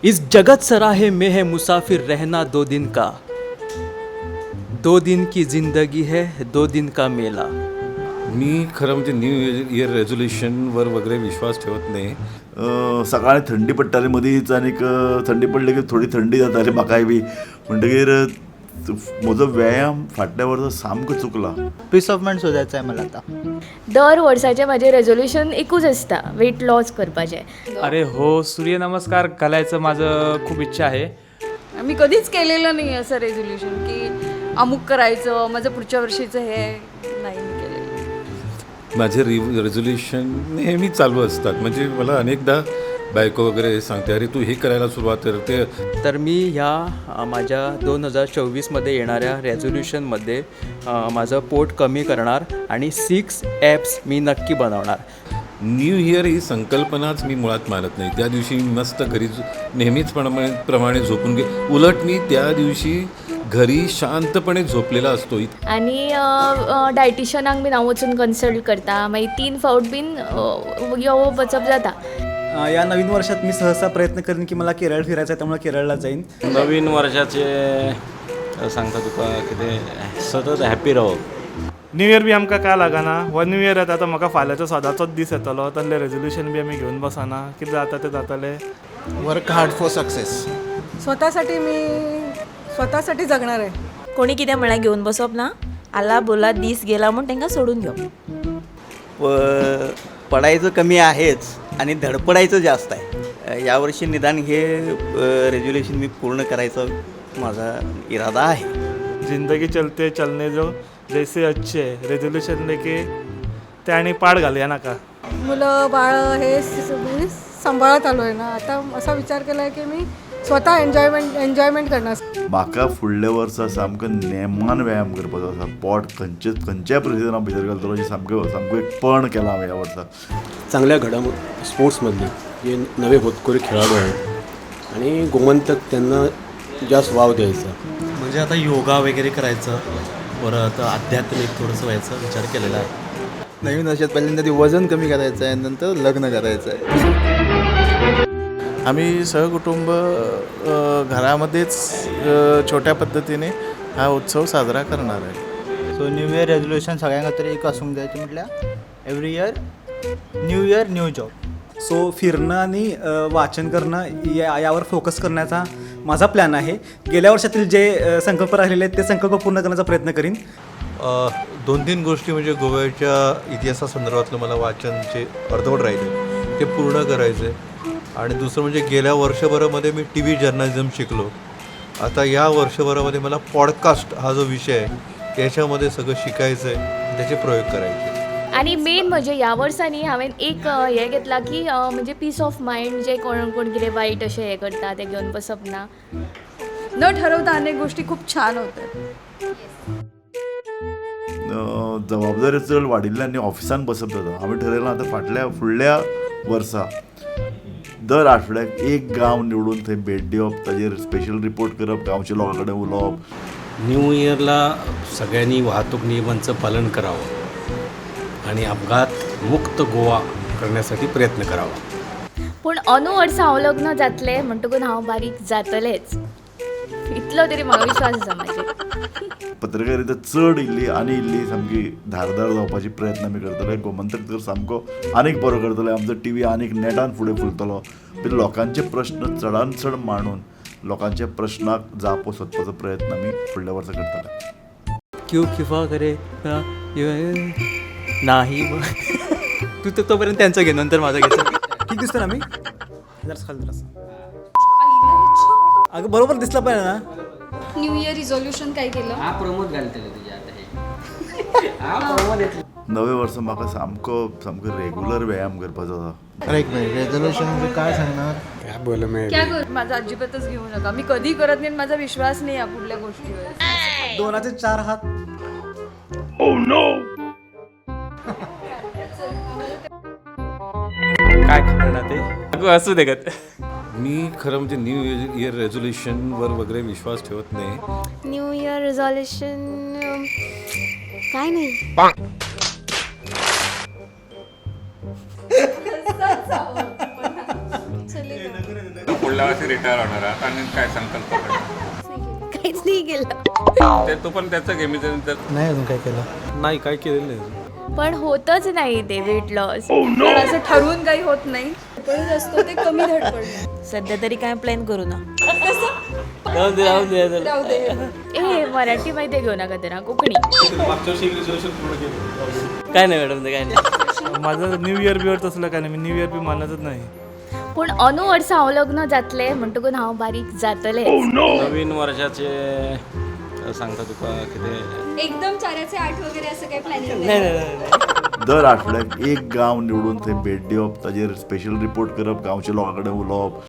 इस जगत सराहे में है मुसाफिर रहना दो दिन का, दो दिन की जिंदगी है दो दिन का मेला. मी खरं म्हणजे न्यू इयर रेझोल्युशनवर वगैरे विश्वास ठेवत नाही. सकाळी थंडी पडटाली मदींच आनीक थंडी पडली की थोडी थंडी जाताली म्हाकाय बी, म्हणटकीर म्हजो व्यायाम फाटल्या वर्सा सामको चुकला. पीस ऑफ मायंड शोधायचा आहे मला आता. दर वर्साचें म्हाजें रेजोल्युशन एकूच आसता, वेट लॉस करपाचें. अरे हो, सूर्यनमस्कार घालायचं माझं खूप इच्छा आहे. मी कधीच केलेलं नाही असं रेझोल्युशन की अमुक करायचं, माझं पुढच्या वर्षीचं हे नाही मी केलेलं. माझे रेझोल्युशन नेहमी चालू असतात. म्हणजे मला अनेकदा बायको वगैरे सांगते, अरे तू हे करायला सुरुवात कर ते. तर मी ह्या माझ्या 2024मध्ये येणाऱ्या रेझोल्युशनमध्ये माझं पोट कमी करणार आणि 6 ॲप्स मी नक्की बनवणार. न्यू इयर ही संकल्पनाच मी मुळात मानत नाही. त्या दिवशी मी मस्त घरी नेहमीच प्रमाणे झोपून घे. उलट मी त्या दिवशी घरी शांतपणे झोपलेला असतो. आनी डायटिशनाक बीन हांव वचून कन्सल्ट करता, मागीर 3 फावट बीन योवप वचप जाता. या नवीन वर्षात मी सहसा प्रयत्न करेन की मला केरळ फिरायचं आहे, त्यामुळे केरळला जाईन. नवीन वर्षाचे सांगता तुका कितें, सतत हॅपी रावप. न्यू इयर बी आमकां काय लागना. हो न्यू इयर येता तो म्हाका फाल्यांचो सदांचोच दीस येतलो. तसलें रेजोल्युशन बी आमी घेवन बसना, कितें जाता तें जातलें. Work hard for success. स्वतःसाठी, मी स्वतःसाठी जगणार आहे. कोणी कितें म्हळ्यार घेवन बसप ना, आला बोला दीस गेला म्हूण तांकां सोडून घेवप. पडायचं कमी आहेच आणि धडपडायचं जास्त आहे. यावर्षी निदान हे रेज्युलेशन मी पूर्ण करायचं माझा इरादा आहे. जिंदगी चलते चलने जो जैसे अच्छे रेजोल्युशन लेके ते आनी पाड घालया नाका. मुलं बाळं हे मी सांभाळत आलो आहे ना, आता असा विचार केला आहे की मी स्वतः एन्जॉयमेंट एन्जॉयमेंट करणार. म्हाका फुडल्या वर्सा सामको नेमान व्यायाम करपाचो आसा. पोट खंयचे खंयच्याय परिस्थितीन हांव भितर घालतलो अशें सामकें सामको एक पण केलां हांवें ह्या वर्सा. चांगल्या घडामोडी स्पोर्ट्समधली, जे नवे होतकरी खेळाडू आहेत आणि गोमंतक, त्यांना जास्त वाव द्यायचा. म्हणजे आता योगा वगैरे करायचं, परत आध्यात्मिक थोडंसं व्हायचं विचार केलेला आहे. नवीन वर्षात पहिल्यांदा ते वजन कमी करायचं आहे, नंतर लग्न करायचं आहे. आम्ही सहकुटुंब घरामध्येच छोट्या पद्धतीने हा उत्सव साजरा करणार आहे. सो न्यू इयर रेझोल्युशन सगळ्यां खातीर एक आसूंक जाय, तें म्हटल्यार every year new year new job. So फिरणं आणि वाचन करणं यावर फोकस करण्याचा माझा प्लॅन आहे. गेल्या वर्षातील जे संकल्प राहिलेले आहेत ते संकल्प पूर्ण करण्याचा प्रयत्न करीन. 2-3 गोष्टी म्हणजे गोव्याच्या इतिहासासंदर्भातलं मला वाचन जे अर्धवट राहिले ते पूर्ण करायचं आहे. आणि दुसरं म्हणजे गेल्या वर्षभरामध्ये मी टी व्ही जर्नलिझम शिकलो. आता या वर्षभरामध्ये मला पॉडकास्ट हा जो विषय आहे त्याच्यामध्ये सगळं शिकायचं आहे, त्याचे प्रयोग करायचे. आनी मेन म्हणजे ह्या वर्सा न्ही हांवें एक हें घेतलां की म्हणजे पीस ऑफ मायंड, जे कोण कोण कितें वायट अशें हें करता तें घेवन बसप ना. न ठरवता अनेक गोष्टी खूप छान होतात. जबाबदारी चड वाडिल्ल्यान न्ही ऑफिसान बसप जाता. हांवें ठरयलां आतां फाटल्या फुडल्या वर्सा दर आठवड्याक एक गांव निवडून थंय भेट दिवप, ताजेर स्पेशल रिपोर्ट करप, गांवच्या लोकां कडेन उलोवप. न्यू इयरला सगळ्यांनी वाहतूक नियमांचं पालन करावं आणि अपघात मुक्त गोवा करण्यासाठी प्रयत्न करावा. पूण अंदू वर्सा हांव लग्न जातलें म्हणटकूच हांव बारीक जातलेंच, इतलो तरी म्हाका विश्वास आसा म्हाजेर. पत्रकारिता चड इल्ली आनी इल्ली सामकी धारदार जावपाची प्रयत्न आमी करतले. गोमंतक तर सामको आनीक बरो करतले. आमचो टी व्ही आनीक नेटान फुडें फुलतलो. लोकांचे प्रश्न चडान चड मांडून लोकांच्या प्रश्नाक जापो सोदपाचो प्रयत्न आमी फुडल्या वर्सा करतले. क्यू खिफा करे नाही, तू तर तोपर्यंत त्यांचं घे, नंतर माझं घे. ठीक दिसतो ना मी? जरासं खाली जरासं. अगं बरोबर दिसलं पाहिजे ना. न्यू इयर रिझोल्युशन काय केलं? हा प्रमोद घालतले तुझ्या आता हे. हा प्रमोद येतले. नवे वर्सा म्हाका सामको सामको रेगुलर व्यायाम करपाचो आसा. अरे एक मिनिट, रेझोल्युशन म्हणजे काय सांगणार? काय बोल मी. माझा अजिबातच घेऊ नका, मी कधी करत नाही आणि माझा विश्वास नाही या कुठल्या गोष्टीवर. दोनाचे 4 हात. काय खबर ते, अगं असू दे गत. मी खरं म्हणजे न्यू इयर रेझोल्युशनवर वगैरे विश्वास ठेवत नाही. न्यू इयर रेझोल्युशन काय नाही. फुडल्या वर्षी रिटायर होणार आहात आणि काय संकल्प करणार? काहीच नाही केलं. ते तू पण त्याचं घे, मी तर नाही अजून काय केलं. नाही, काय केलेलं नाही. पण होतच नाही ते वेट लॉस. पण असं ठरवून काही होत नाही. धडपडत असतो ते कमी धडपड. सध्या तरी काय प्लॅन करू ना. राहू दे, राहू दे. राहू दे. ए मराठी माहिती घेऊ नका त्यांना, कोकणी. मागच्या वर्षी रेझोल्युशन पूर्ण केलं. काय नाही मॅडम, ते काय नाही. माझं न्यू इयर बिअर तसलं काय नाही, मी न्यू इयर बी मानतच नाही. पूण अंदू वर्सा हांव लग्न जातलें म्हणटकून हांव बारीक जातलें. नवीन वर्षाचे सांगता तुका कितें? एकदम 4 चे 8 वगैरे असं काही प्लॅनिंग? नाही नाही नाही. दर आठवड्याक एक गांव निवडून थंय भेट दिवप, ताजेर स्पेशल रिपोर्ट करप, गांवच्या लोकां कडेन उलोवप.